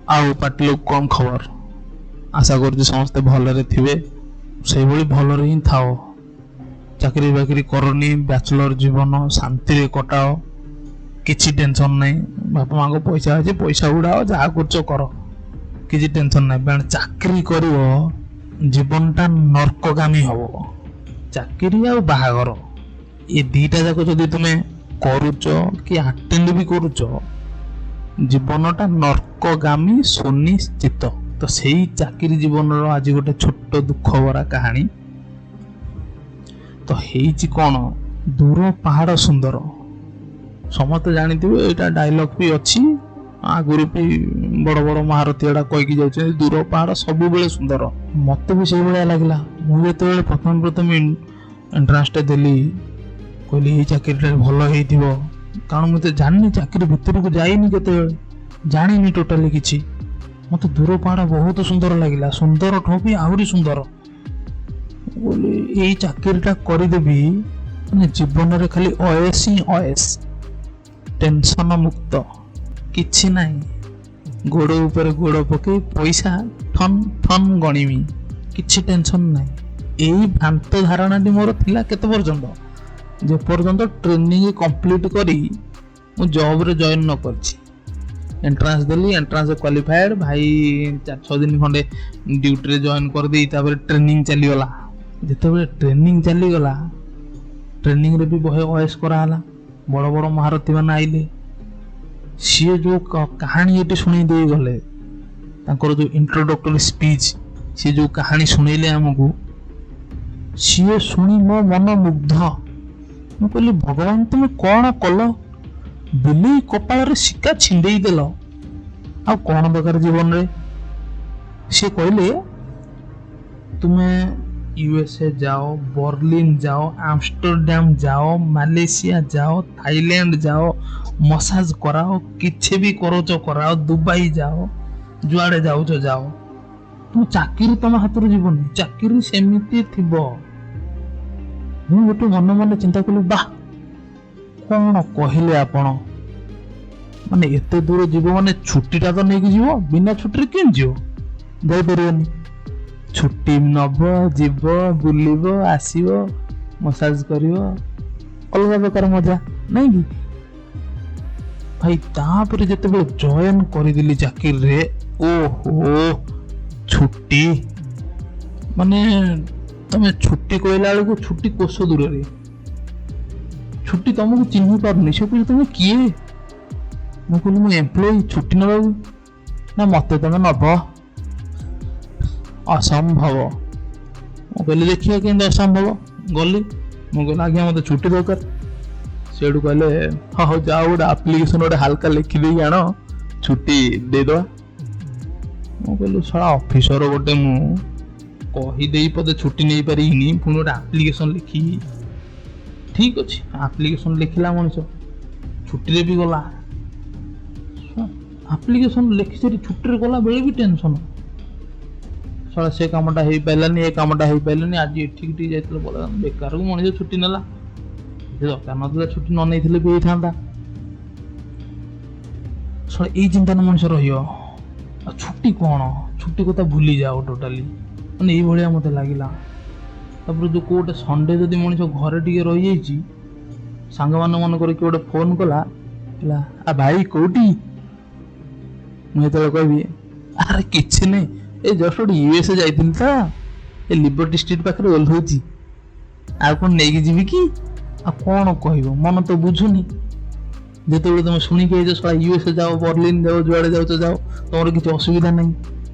ଆଉ ପାଟିଲୋ କଣ ଖବର? ଆଶା କରୁଛି ସମସ୍ତେ ଭଲରେ ଥିବେ, ସେଇଭଳି ଭଲରେ ହିଁ ଥାଅ। ଚାକିରି ବାକିରି କରନି, ବ୍ୟାଚଲର ଜୀବନ ଶାନ୍ତିରେ କଟାଅ, କିଛି ଟେନସନ୍ ନାହିଁ। ବାପା ମାଆଙ୍କ ପଇସା ଅଛି, ପଇସା ଉଡ଼ାଅ, ଯାହା କରୁଛ କର, କିଛି ଟେନସନ୍ ନାହିଁ। କାରଣ ଚାକିରି କରିବ ଜୀବନଟା ନର୍କଗାମୀ ହବ। ଚାକିରି ଆଉ ବାହାଘର ଏ ଦୁଇଟା ଯାକ ଯଦି ତୁମେ କରୁଛ କି ଆଟେଣ୍ଡ ବି କରୁଛ, ଜୀବନଟା ନର୍କଗାମୀ ସୁନିଶ୍ଚିତ। ତ ସେଇ ଚାକିରି ଜୀବନର ଆଜି ଗୋଟେ ଛୋଟ ଦୁଃଖ ଭରା କାହାଣୀ। ତ ହେଇଛି କ'ଣ, ଦୂର ପାହାଡ଼ ସୁନ୍ଦର, ସମସ୍ତେ ଜାଣିଥିବେ, ଏଇଟା ଡାଇଲଗ୍ ବି ଅଛି, ଆଗରୁ ବି ବଡ଼ ବଡ଼ ମହାରଥୀ ଏଇଟା କହିକି ଯାଉଛନ୍ତି, ଦୂର ପାହାଡ଼ ସବୁବେଳେ ସୁନ୍ଦର। ମୋତେ ବି ସେଇଭଳିଆ ଲାଗିଲା। ମୁଁ ଯେତେବେଳେ ପ୍ରଥମେ ପ୍ରଥମେ ଏଣ୍ଟ୍ରାନ୍ସଟା ଦେଲି, କହିଲି ଏଇ ଚାକିରିଟା ଭଲ ହେଇଥିବ, କାରଣ ମୁଁ ତ ଜାଣିନି, ଚାକିରି ଭିତରକୁ ଯାଇନି କେତେବେଳେ, ଜାଣିନି ଟୋଟାଲି କିଛି। ମୋତେ ଦୂର ପାହାଡ଼ ବହୁତ ସୁନ୍ଦର ଲାଗିଲା, ସୁନ୍ଦରଠୁ ବି ଆହୁରି ସୁନ୍ଦର। ବୋଲି ଏଇ ଚାକିରିଟା କରିଦେବି ମାନେ ଜୀବନରେ ଖାଲି ଅଏସ୍ ହିଁ ଅଏସ୍, ଟେନସନ୍ ମୁକ୍ତ, କିଛି ନାହିଁ, ଗୋଡ଼ ଉପରେ ଗୋଡ଼ ପକେଇ ପଇସା ଠନ୍ ଠନ୍ ଗଣିବି, କିଛି ଟେନସନ୍ ନାହିଁ। ଏଇ ଭ୍ରାନ୍ତ ଧାରଣାଟି ମୋର ଥିଲା କେତେ ପର୍ଯ୍ୟନ୍ତ, ଯେପର୍ଯ୍ୟନ୍ତ ଟ୍ରେନିଂ କମ୍ପ୍ଲିଟ୍ କରି ମୁଁ ଜବ୍ରେ ଜଏନ୍ ନ କରିଛି। ଏଣ୍ଟ୍ରାନ୍ସ ଦେଲି, ଏଣ୍ଟ୍ରାନ୍ସ କ୍ୱାଲିଫାଏଡ଼୍, ଭାଇ 4-6 ଦିନ ଖଣ୍ଡେ ଡ୍ୟୁଟିରେ ଜଏନ୍ କରିଦେଇ ତାପରେ ଟ୍ରେନିଂ ଚାଲିଗଲା। ଯେତେବେଳେ ଟ୍ରେନିଂ ଚାଲିଗଲା, ଟ୍ରେନିଂରେ ବି ବହେ ଅଏସ୍ କରାହେଲା, ବଡ଼ ବଡ଼ ମହାରଥୀମାନେ ଆଇଲେ, ସିଏ ଯେଉଁ କାହାଣୀ ଏଠି ଶୁଣେଇ ଦେଇଗଲେ, ତାଙ୍କର ଯେଉଁ ଇଣ୍ଟ୍ରୋଡକ୍ଟରୀ ସ୍ପିଚ୍, ସିଏ ଯେଉଁ କାହାଣୀ ଶୁଣେଇଲେ ଆମକୁ, ସିଏ ଶୁଣି ମୋ ମନ ମୁଗ୍ଧ। ମୁଁ କହିଲି, ଭଗବାନ ତୁମେ କ'ଣ କଲ, ବିଲେଇ କପାଳରେ ଶିକା ଛିଣ୍ଡେଇ ଦେଲ, ଆଉ କ'ଣ ଦରକାର ଜୀବନରେ? ସିଏ କହିଲେ, ତୁମେ ୟୁଏସଏ ଯାଅ, ବର୍ଲିନ ଯାଅ, ଆମଷ୍ଟରଡାମ ଯାଅ, ମାଲେସିଆ ଯାଅ, ଥାଇଲ୍ୟାଣ୍ଡ ଯାଅ, ମସାଜ କରାଅ, କିଛି ବି କରୁଛ କରାଅ, ଦୁବାଇ ଯାଅ, ଯୁଆଡ଼େ ଯାଉଛ ଯାଅ, ତୁମ ଚାକିରି ତମ ହାତରୁ ଯିବନି, ଚାକିରି ସେମିତି ଥିବ। ମୁଁ ଗୋଟେ ମନେ ମନେ ଚିନ୍ତା କଲି, ବାଃ କ'ଣ କହିଲେ ଆପଣ, ମାନେ ଏତେ ଦୂର ଯିବ ମାନେ ଛୁଟିଟା ତ ନେଇକି ଯିବ, ବିନା ଛୁଟିରେ କେମିତି ଯିବ, ଯାଇପାରିବନି। ଛୁଟି ନବ, ଯିବ, ବୁଲିବ, ଆସିବ, ମସାଜ କରିବ, ଅଲଗା ପ୍ରକାର ମଜା ନାଇଁ କି ଭାଇ? ତାପରେ ଯେତେବେଳେ ଜଏନ୍ କରିଦେଲି ଚାକିରିରେ, ଓହୋ ଛୁଟି ମାନେ ତମେ ଛୁଟି କହିଲା ବେଳକୁ ଛୁଟି କୋଷ ଦୂରରେ, ଛୁଟି ତମକୁ ଚିହ୍ନି ପାରୁନି। ସେ କହିଲେ ତମେ କିଏ? ମୁଁ କହିଲି ମୁଁ ଏମ୍ପ୍ଲୟି, ଛୁଟି ନେବାକୁ? ନା ମତେ ତମେ ନବ, ଅସମ୍ଭବ। ମୁଁ କହିଲି ଦେଖିବା କେମିତି ଅସମ୍ଭବ। ଗଲି, ମୁଁ କହିଲି ଆଜ୍ଞା ମୋତେ ଛୁଟି ଦରକାର। ସେଇଠୁ କହିଲେ ହଁ ହଉ ଯାଅ, ଗୋଟେ ଆପ୍ଲିକେସନ୍ ଗୋଟେ ହାଲକା ଲେଖିଦେଇକି ଆଣ, ଛୁଟି ଦେଇଦେବା। ମୁଁ କହିଲି ଶଳା ଅଫିସର ଗୋଟେ, ମୁଁ କହିଦେଇ ପଦେ ଛୁଟି ନେଇପାରିବିନି, ପୁଣି ଗୋଟେ ଆପ୍ଲିକେସନ୍ ଲେଖିକି। ଠିକ୍ ଅଛି, ଆପ୍ଲିକେସନ୍ ଲେଖିଲା ମଣିଷ, ଛୁଟିରେ ବି ଗଲା। ଆପ୍ଲିକେସନ୍ ଲେଖି ସାରି ଛୁଟିରେ ଗଲା ବେଳେ ବି ଟେନସନ୍, ଶଳା ସେ କାମଟା ହେଇପାରିଲାନି, ଏ କାମଟା ହେଇପାରିଲାନି, ଆଜି ଏଠିକି ଟିକେ ଯାଇଥିଲେ ଭଲ। ବେକାରକୁ ମଣିଷ ଛୁଟି ନେଲା, କିଛି ଦରକାର ନଥିଲା, ଛୁଟି ନ ନେଇଥିଲେ ବି ହେଇଥାନ୍ତା। ଶଳା ଏଇ ଚିନ୍ତାରେ ମଣିଷ ରହିବ। ଆଉ ଛୁଟି କ'ଣ, ଛୁଟି କଥା ଭୁଲି ଯାଅ ଟୋଟାଲି, ମାନେ ଏଇଭଳିଆ ମୋତେ ଲାଗିଲା। ତାପରେ ଯେଉଁ କେଉଁ ଗୋଟେ ସଣ୍ଡେ ଯଦି ମଣିଷ ଘରେ ଟିକେ ରହିଯାଇଛି, ସାଙ୍ଗମାନେ ମନେକର କିଏ ଗୋଟେ ଫୋନ୍ କଲା, ହେଲା ଆ ଭାଇ କେଉଁଠି? ମୁଁ ଯେତେବେଳେ କହିବି ଆରେ କିଛି ନାହିଁ, ଏ ଜଷ୍ଟ ଗୋଟେ ୟୁଏସଏ ଯାଇଥିଲି ତ, ଏ ଲିବର୍ଟି ଷ୍ଟ୍ରିଟ୍ ପାଖରେ ଓହ୍ଲଉଛି, ଆଉ କ'ଣ ନେଇକି ଯିବି କି? ଆଉ କ'ଣ କହିବ, ମନ ତ ବୁଝୁନି। ଯେତେବେଳେ ତମେ ଶୁଣିକି ହେଇଛ ଶଳା ୟୁଏସଏ ଯାଅ, ବର୍ଲିନ ଯାଅ, ଯୁଆଡ଼େ ଯାଉଛ ଯାଅ, ତମର କିଛି ଅସୁବିଧା ନାହିଁ,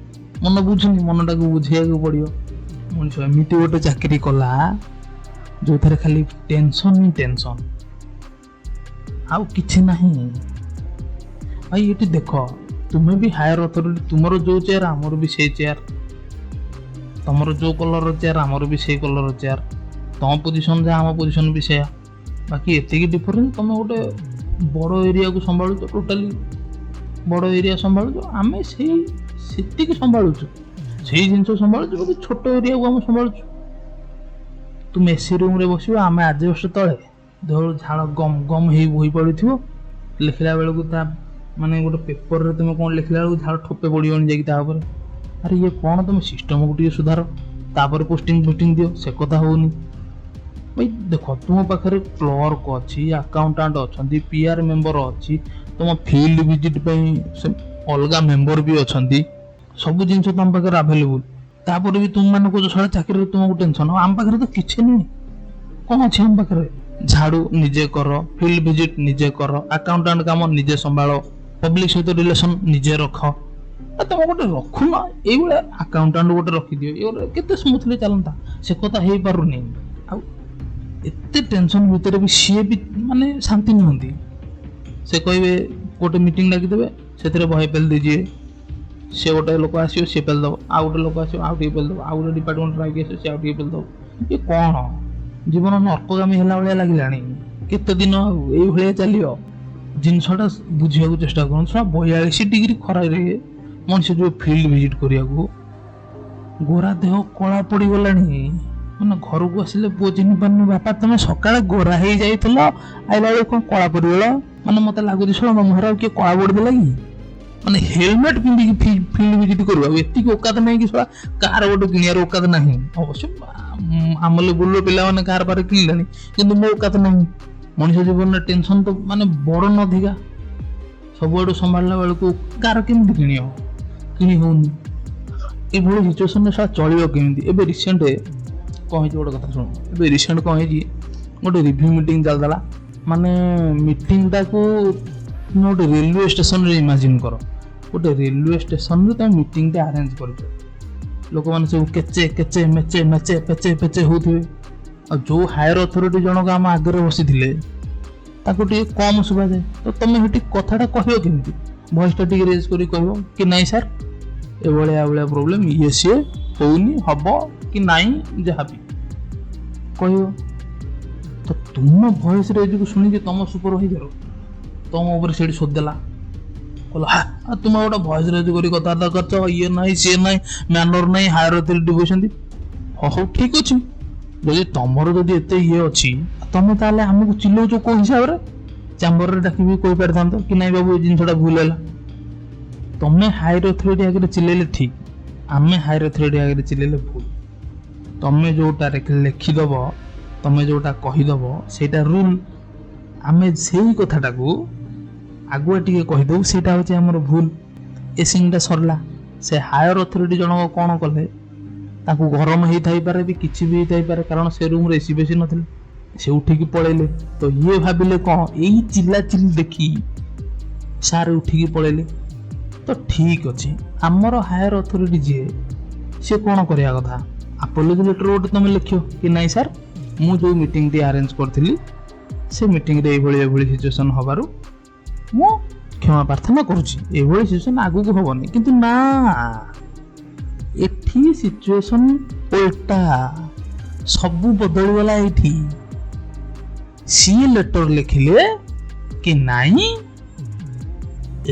ମନ ବୁଝୁନି, ମନଟାକୁ ବୁଝେଇବାକୁ ପଡ଼ିବ। ମଣିଷ ଏମିତି ଗୋଟେ ଚାକିରି କଲା ଯେଉଁଥିରେ ଖାଲି ଟେନସନ୍ ହିଁ ଟେନସନ୍, ଆଉ କିଛି ନାହିଁ। ଭାଇ ଏଠି ଦେଖ, ତୁମେ ବି ହାୟର ଅଥରିଟି, ତୁମର ଯେଉଁ ଚେୟାର ଆମର ବି ସେଇ ଚେୟାର, ତମର ଯେଉଁ କଲର୍ର ଚେୟାର ଆମର ବି ସେଇ କଲର୍ର ଚେୟାର, ତମ ପୋଜିସନ୍ ଯାହା ଆମ ପୋଜିସନ୍ ବି ସେୟା, ବାକି ଏତିକି ଡିଫରେନ୍ସ, ତମେ ଗୋଟେ ବଡ଼ ଏରିଆକୁ ସମ୍ଭାଳୁଛ, ଟୋଟାଲି ବଡ଼ ଏରିଆ ସମ୍ଭାଳୁଛ, ଆମେ ସେଇ ସେତିକି ସମ୍ଭାଳୁଛୁ, ସେଇ ଜିନିଷ ସମ୍ଭାଳୁଛୁ, ବାକି ଛୋଟ ଏରିଆକୁ ଆମେ ସମ୍ଭାଳୁଛୁ। ତୁମେ ଏସି ରୁମ୍ରେ ବସିବ, ଆମେ ଆଜବେଷ୍ଟ ତଳେ, ଦେହରୁ ଝାଳ ଗମ୍ ଗମ୍ ହେଇ ବୋହି ପଡ଼ୁଥିବ, ଲେଖିଲା ବେଳକୁ ତା ମାନେ ଗୋଟେ ପେପରରେ ତୁମେ କ'ଣ ଲେଖିଲା ବେଳକୁ ଝାଳ ଠୋପେ ପଡ଼ିବନି ଯାଇକି ତା ଉପରେ। ଆରେ ଇଏ କ'ଣ, ତୁମେ ସିଷ୍ଟମକୁ ଟିକେ ସୁଧାର, ତାପରେ ପୋଷ୍ଟିଂ ଫୋଷ୍ଟିଂ ଦିଅ, ସେ କଥା ହେଉନି। ଭାଇ ଦେଖ, ତୁମ ପାଖରେ କ୍ଲର୍କ ଅଛି, ଆକାଉଣ୍ଟାଣ୍ଟ ଅଛନ୍ତି, PR member ଅଛି, ତୁମ ଫିଲ୍ଡ ଭିଜିଟ୍ ପାଇଁ ସେ ଅଲଗା ମେମ୍ବର ବି ଅଛନ୍ତି, ସବୁ ଜିନିଷ ତୁମ ପାଖରେ ଆଭେଲେବୁଲ୍। ତାପରେ ବି ତୁମମାନେ କହୁଛ ଶଳା ଚାକିରିରେ ତୁମକୁ ଟେନସନ୍, ଆମ ପାଖରେ ତ କିଛି ନାହିଁ। କ'ଣ ଅଛି ଆମ ପାଖରେ? ଝାଡ଼ୁ ନିଜେ କର, ଫିଲ୍ଡ ଭିଜିଟ୍ ନିଜେ କର, ଆକାଉଣ୍ଟାଣ୍ଟ କାମ ନିଜେ ସମ୍ଭାଳ, ପବ୍ଲିକ ସହିତ ରିଲେସନ୍ ନିଜେ ରଖ। ତମେ ଗୋଟେ ରଖୁନ, ଏଇଭଳିଆ ଆକାଉଣ୍ଟାଣ୍ଟ ଗୋଟେ ରଖିଦିଅ, ଏଇଭଳିଆ କେତେ ସ୍ମୁଥଲି ଚାଲନ୍ତା। ସେ କଥା ହେଇପାରୁନି। ଆଉ ଏତେ ଟେନସନ୍ ଭିତରେ ବି ସିଏ ବି ମାନେ ଶାନ୍ତି ନୁହନ୍ତି। ସେ କହିବେ ଗୋଟେ ମିଟିଂ ଡାକିଦେବେ, ସେଥିରେ ବହେ ପେଲି ଦେଇଯିବେ। ସେ ଗୋଟେ ଲୋକ ଆସିବ, ସିଏ ପେଲି ଦେବ, ଆଉ ଗୋଟେ ଲୋକ ଆସିବ ଆଉ ଟିକେ ପେଲି ଦେବ, ଆଉ ଗୋଟେ ଡିପାର୍ଟମେଣ୍ଟ ଆଇକି ଆସିବ, ସେ ଆଉ ଟିକେ ପେଲି ଦେବ। ଇଏ କ'ଣ ଜୀବନ ନର୍କଗାମୀ ହେଲା ଭଳିଆ ଲାଗିଲାଣି। କେତେ ଦିନ ଆଉ ଏଇଭଳିଆ ଚାଲିବ? ଜିନିଷଟା ବୁଝିବାକୁ ଚେଷ୍ଟା କରନ୍ତୁ। ଶଳା 42 ଡିଗ୍ରୀ ଖରାରେ ମଣିଷ ଯିବ ଫିଲ୍ଡ ଭିଜିଟ୍ କରିବାକୁ, ଗୋରା ଦେହ କଳା ପଡ଼ିଗଲାଣି। ମାନେ ଘରକୁ ଆସିଲେ ପୁଅ ଚିହ୍ନି ପାରୁନି, ବାପା ତମେ ସକାଳେ ଗୋରା ହେଇଯାଇଥିଲ, ଆଇଲା ବେଳକୁ କ'ଣ କଳା ପଡ଼ିଗଲ? ମାନେ ମୋତେ ଲାଗୁଛି ଶଳା ମୋ ମୁହଁରେ ଆଉ କିଏ କଳା ପଡ଼ିଦେଲା କି? ମାନେ ହେଲମେଟ୍ ପିନ୍ଧିକି ଫିଲ୍ଡ ଭିଜିଟ୍ କରିବ, ଆଉ ଏତିକି ଓକାତ ନାହିଁ କି ଶଳା କାର ଗୋଟେ କିଣିବାର ଓକାତ ନାହିଁ। ଅବଶ୍ୟ ଆମ ଲେବୁଲର ପିଲାମାନେ କାର ଫାର କିଣିଲେଣି, କିନ୍ତୁ ମୋ ଓକାତ ନାହିଁ। ମଣିଷ ଜୀବନରେ ଟେନସନ୍ ତ ମାନେ ବଡ଼ ଅଧିକା, ସବୁଆଡ଼ୁ ସମ୍ଭାଳିଲା ବେଳକୁ କାର କେମିତି କିଣିବ? କିଣି ହେଉନି। ଏଇଭଳି ସିଚୁଏସନ୍ରେ ଶଳା ଚଳିବ କେମିତି? ଏବେ ରିସେଣ୍ଟ କ'ଣ ହେଇଛି ଗୋଟେ କଥା ଶୁଣ। ଏବେ ରିସେଣ୍ଟ କ'ଣ ହେଇଛି, ଗୋଟେ ରିଭ୍ୟୁ ମିଟିଂ ଚାଲିଥିଲା। ମାନେ ମିଟିଂଟାକୁ ତୁମେ ଗୋଟେ ରେଲୱେ ଷ୍ଟେସନରେ ଇମାଜିନ୍ କର, ଗୋଟେ ରେଲୱେ ଷ୍ଟେସନରେ ତୁମେ ମିଟିଂଟା ଆରେଞ୍ଜ କରିଛ। ଲୋକମାନେ ସବୁ କେଚେ କେଚେ ମେଚେ ମେଚେ ପେଚେ ପେଚେ ହେଉଥିବେ। ଆଉ ଯେଉଁ ହାୟର ଅଥରିଟି ଜଣକ ଆମ ଆଗରେ ବସିଥିଲେ ତାକୁ ଟିକେ କମ୍ ଶୁଭାଯାଏ, ତ ତୁମେ ସେଠି କଥାଟା କହିବ କେମିତି? ଭଏସ୍ଟା ଟିକେ ରେଜ୍ କରି କହିବ କି ନାଇଁ ସାର୍ ଏଭଳିଆ ଏଭଳିଆ ପ୍ରୋବ୍ଲେମ୍ ଇଏ ସିଏ ହେଉନି, ହବ କି ନାଇଁ, ଯାହା ବି କହିବ। ତ ତୁମ ଭଏସ୍ ରେଜ୍କୁ ଶୁଣିକି ତୁମ ସୁପରଭାଇଜର ତୁମ ଉପରେ ସେଇଠି ଶୋଧିଦେଲା, କହିଲା ହା ତୁମେ ଗୋଟେ ଭଏସ୍ ରେଜ୍ କରି କଥାବାର୍ତ୍ତା କରିଛ, ଇଏ ନାହିଁ ସିଏ ନାହିଁ, ମ୍ୟାନର୍ ନାହିଁ, ହାୟର ଅଥରିଟି ବସିଛନ୍ତି। ହଉ ଠିକ୍ ଅଛି, ଯଦି ତମର ଯଦି ଏତେ ଇଏ ଅଛି, ତମେ ତାହେଲେ ଆମକୁ ଚିଲଉଛ କୋଉ ହିସାବରେ? ଚାମ୍ବରରେ ଡାକିବି କହିପାରିଥାନ୍ତ କି ନାଇଁ ବାବୁ ଏ ଜିନିଷଟା ଭୁଲ ହେଲା। ତମେ ହାୟର ଅଥରିଟି ଆଗରେ ଚିଲେଇଲେ ଠିକ୍, ଆମେ ହାୟର ଅଥରିଟି ଆଗରେ ଚିଲେଇଲେ ଭୁଲ। ତମେ ଯୋଉଟା ଲେଖିଦବ, ତମେ ଯୋଉଟା କହିଦବ ସେଇଟା ରୁଲ୍, ଆମେ ସେଇ କଥାଟାକୁ ଆଗୁଆ ଟିକେ କହିଦେବୁ, ସେଇଟା ହେଉଛି ଆମର ଭୁଲ। ଏ ସିନ୍ଟା ସରିଲା। ସେ ହାୟର ଅଥରିଟି ଜଣକ କ'ଣ କଲେ, ତାଙ୍କୁ ଗରମ ହେଇଥାଇପାରେ ବି, କିଛି ବି ହେଇଥାଇପାରେ, କାରଣ ସେ ରୁମ୍ରେ ଏସି ବେଶୀ ନଥିଲା, ସେ ଉଠିକି ପଳେଇଲେ। ତ ଇଏ ଭାବିଲେ କ'ଣ, ଏଇ ଚିଲ୍ଲାଚିଲ୍ଲି ଦେଖି ସାର୍ ଉଠିକି ପଳେଇଲେ, ତ ଠିକ୍ ଅଛି। ଆମର ହାୟର ଅଥରିଟି ଯିଏ, ସିଏ କ'ଣ କରିବା କଥା? ଆପୋଲୋଜି ଲେଟର୍ ଗୋଟେ ତୁମେ ଲେଖିବ କି ନାଇଁ ସାର୍ ମୁଁ ଯେଉଁ ମିଟିଂଟି ଆରେଞ୍ଜ କରିଥିଲି ସେ ମିଟିଂରେ ଏଇଭଳି ଏଭଳି ସିଚୁଏସନ୍ ହେବାରୁ ମୁଁ କ୍ଷମା ପ୍ରାର୍ଥନା କରୁଛି, ଏଭଳି ସିଚୁଏସନ୍ ଆଗକୁ ହେବନି। କିନ୍ତୁ ନା, ଏଠି ସିଚୁଏସନ୍ ଓଲଟା, ସବୁ ବଦଳିଗଲା। ଏଇଠି ସିଏ ଲେଟର୍ ଲେଖିଲେ କି ନାଇଁ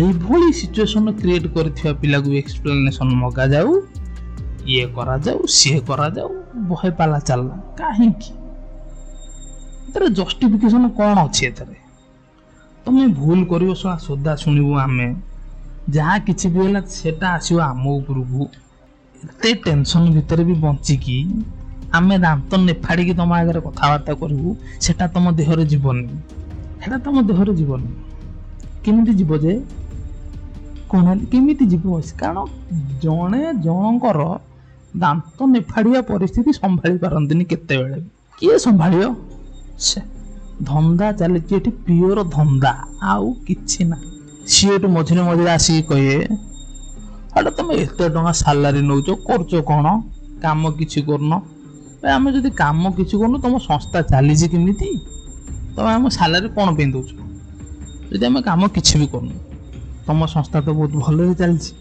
ଏଇଭଳି ସିଚୁଏସନ୍ କ୍ରିଏଟ୍ କରିଥିବା ପିଲାକୁ ଏକ୍ସପ୍ଲେନେସନ୍ ମଗାଯାଉ, ଇଏ କରାଯାଉ, ସିଏ କରାଯାଉ, ବହେ ପାଲା ଚାଲିଲା। କାହିଁକି? ଏଥିରେ ଜଷ୍ଟିଫିକେସନ୍ କ'ଣ ଅଛି? ଏଥିରେ ତମେ ଭୁଲ କରିବ ଶଳା ସୋଦା ଶୁଣିବୁ ଆମେ, ଯାହା କିଛି ବି ହେଲା ସେଟା ଆସିବ ଆମ ଉପରକୁ। ଏତେ ଟେନସନ୍ ଭିତରେ ବି ବଞ୍ଚିକି ଆମେ ଦାନ୍ତ ନେଫାଡ଼ିକି ତମ ଆଗରେ କଥାବାର୍ତ୍ତା କରିବୁ, ସେଟା ତମ ଦେହରେ ଯିବନି, ସେଟା ତମ ଦେହରେ ଯିବନି। କେମିତି ଯିବ ଯେ କହୁନାହାନ୍ତି, କେମିତି ଯିବ? କାରଣ ଜଣେ ଜଣଙ୍କର ଦାନ୍ତ ନେଫାଡ଼ିବା ପରିସ୍ଥିତି ସମ୍ଭାଳି ପାରନ୍ତିନି କେତେବେଳେ, କିଏ ସମ୍ଭାଳିବ? ସେ ଧନ୍ଦା ଚାଲିଛି ଏଠି, ପିଓର ଧନ୍ଦା, ଆଉ କିଛି ନାହିଁ। ସିଏ ଏଠୁ ମଝିରେ ମଝିରେ ଆସିକି କହିବେ, ଆରେ ତମେ ଏତେ ଟଙ୍କା ସାଲାରୀ ନେଉଛ, କରୁଛ କ'ଣ? କାମ କିଛି କରୁନ। ଆମେ ଯଦି କାମ କିଛି କରୁନୁ ତମ ସଂସ୍ଥା ଚାଲିଛି କେମିତି? ତମେ ଆମ ସାଲାରୀ କ'ଣ ପାଇଁ ଦେଉଛ ଯଦି ଆମେ କାମ କିଛି ବି କରୁନୁ? ତମ ସଂସ୍ଥା ତ ବହୁତ ଭଲରେ ଚାଲିଛି,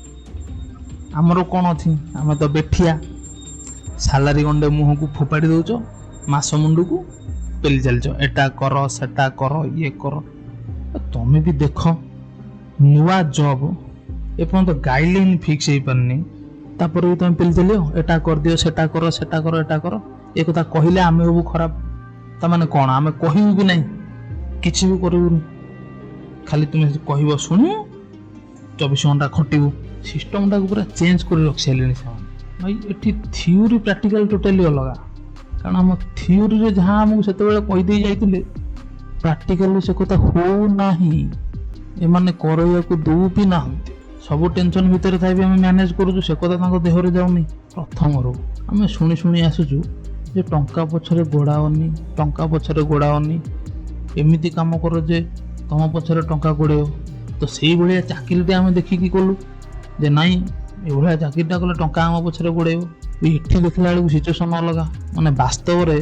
ଆମର କ'ଣ ଅଛି? ଆମେ ତ ବେଠିଆ, ସାଲାରୀ ଗଣ୍ଡେ ମୁହଁକୁ ଫୋପାଡ଼ି ଦେଉଛ, ମାସ ମୁଣ୍ଡକୁ ପେଲି ଚାଲିଛ, ଏଟା କର ସେଟା କର ଇଏ କର। ତମେ ବି ଦେଖ, ନୂଆ ଜବ୍ ଏପର୍ଯ୍ୟନ୍ତ ଗାଇଡ଼ଲାଇନ୍ ଫିକ୍ସ ହେଇପାରୁନି, ତାପରେ ବି ତମେ ପେଲି ଚାଲିବ, ଏଟା କରିଦିଅ ସେଟା କର ସେଟା କର ଏଟା କର। ଏ କଥା କହିଲେ ଆମେ ହବୁ ଖରାପ, ତାମାନେ କ'ଣ ଆମେ କହିବୁ ବି ନାହିଁ, କିଛି ବି କରିବୁନି, ଖାଲି ତୁମେ କହିବ ଶୁଣିବୁ, 24 ଘଣ୍ଟା ଖଟିବୁ। ସିଷ୍ଟମଟାକୁ ପୁରା ଚେଞ୍ଜ କରି ରଖି ସାରିଲେଣି ସେମାନେ। ଭାଇ, ଏଠି ଥିଓରି ପ୍ରାକ୍ଟିକାଲ ଟୋଟାଲି ଅଲଗା। କାରଣ ଆମ ଥିଓରିରେ ଯାହା ଆମକୁ ସେତେବେଳେ କହିଦେଇ ଯାଇଥିଲେ, ପ୍ରାକ୍ଟିକାଲରେ ସେ କଥା ହଉନାହିଁ। ଏମାନେ କରାଇବାକୁ ଦଉ ବି ନାହାନ୍ତି। ସବୁ ଟେନସନ୍ ଭିତରେ ଥାଇ ବି ଆମେ ମ୍ୟାନେଜ୍ କରୁଛୁ, ସେ କଥା ତାଙ୍କ ଦେହରେ ଯାଉନି। ପ୍ରଥମରୁ ଆମେ ଶୁଣି ଶୁଣି ଆସୁଛୁ ଯେ ଟଙ୍କା ପଛରେ ଗୋଡ଼ାଅନି, ଟଙ୍କା ପଛରେ ଗୋଡ଼ାଅନି, ଏମିତି କାମ କର ଯେ ତମ ପଛରେ ଟଙ୍କା ଗୋଡ଼େଇବ। ତ ସେଇଭଳିଆ ଚାକିରିଟା ଆମେ ଦେଖିକି କଲୁ ଯେ ନାଇଁ, ଏଭଳିଆ ଚାକିରିଟା କଲେ ଟଙ୍କା ଆମ ପଛରେ ଗୋଡ଼େଇବ। ଏଠି ଦେଖିଲା ବେଳକୁ ସିଚୁଏସନ୍ ଅଲଗା। ମାନେ ବାସ୍ତବରେ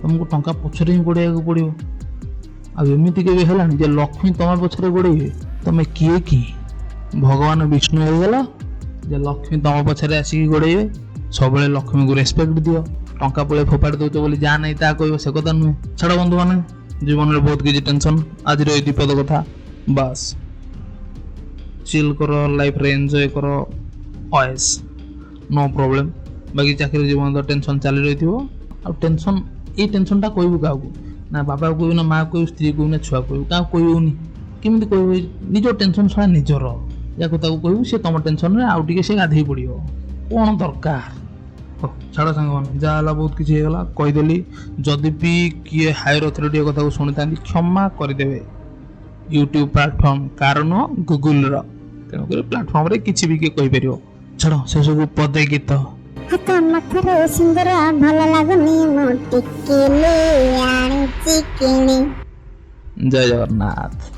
ତମକୁ ଟଙ୍କା ପଛରେ ହିଁ ଗୋଡ଼େଇବାକୁ ପଡ଼ିବ। ଆଉ ଏମିତି କେବେ ହେଲାଣି ଯେ ଲକ୍ଷ୍ମୀ ତମ ପଛରେ ଗୋଡ଼େଇବେ? ତମେ କିଏ କି ଭଗବାନ ବିଷ୍ଣୁ ହେଇଗଲ ଯେ ଲକ୍ଷ୍ମୀ ତମ ପଛରେ ଆସିକି ଗୋଡ଼େଇବେ? ସବୁବେଳେ ଲକ୍ଷ୍ମୀଙ୍କୁ ରେସ୍ପେକ୍ଟ ଦିଅ। ଟଙ୍କା ପଳେ ଫୋପାଡ଼ି ଦଉଛ ବୋଲି ଯାହା ନାହିଁ ତାହା କହିବ, ସେ କଥା ନୁହେଁ। ଛାଡ଼ ବନ୍ଧୁମାନେ, ଜୀବନରେ ବହୁତ କିଛି ଟେନସନ୍। ଆଜିର ଏଇ ବିପଦ କଥା ବାସ୍। ଚିଲ୍ କର, ଲାଇଫରେ ଏନ୍ଜୟ କର, ଅଏସ୍, ନୋ ପ୍ରୋବ୍ଲେମ୍। ବାକି ଚାକିରି ଜୀବନ ତ ଟେନସନ୍ ଚାଲି ରହିଥିବ। ଆଉ ଟେନସନ୍, ଏଇ ଟେନସନ୍ଟା କହିବୁ କାହାକୁ? ନା ବାବାକୁ କହିବୁ, ନା ମାଆକୁ କହିବୁ, ସ୍ତ୍ରୀ କହିବୁ, ନା ଛୁଆ କହିବୁ? କାହାକୁ କହିବୁନି। କେମିତି କହିବୁ? ନିଜ ଟେନସନ୍ ଶଳା ନିଜର। ଯାକୁ ତାକୁ କହିବୁ, ସେ ତମ ଟେନସନ୍ରେ ଆଉ ଟିକେ ସେ ଗାଧେଇ ପଡ଼ିବ। କ'ଣ ଦରକାର? ହଉ ଛାଡ଼ ସାଙ୍ଗମାନେ, ଯାହା ହେଲା ବହୁତ କିଛି ହେଇଗଲା, କହିଦେଲି। ଯଦି ବି କିଏ ହାୟର ଅଥରିଟି କଥାକୁ ଶୁଣିଥାନ୍ତି, କ୍ଷମା କରିଦେବେ। ୟୁଟ୍ୟୁବ୍ ପ୍ଲାଟଫର୍ମ କାର ନୁହଁ, ଗୁଗୁଲର। ତେଣୁକରି ପ୍ଲାଟଫର୍ମରେ କିଛି ବି କିଏ କହିପାରିବ। ଛାଡ଼ ସେସବୁ, ପଦେ ଗୀତ। ହାତ ମଥାରେ ସିନ୍ଦୁର ଭଲ ଲାଗୁନି, ମୁଁ ଟିକିଲି ଆଣିଛି କିଣି। ଜୟ ଜଗନ୍ନାଥ।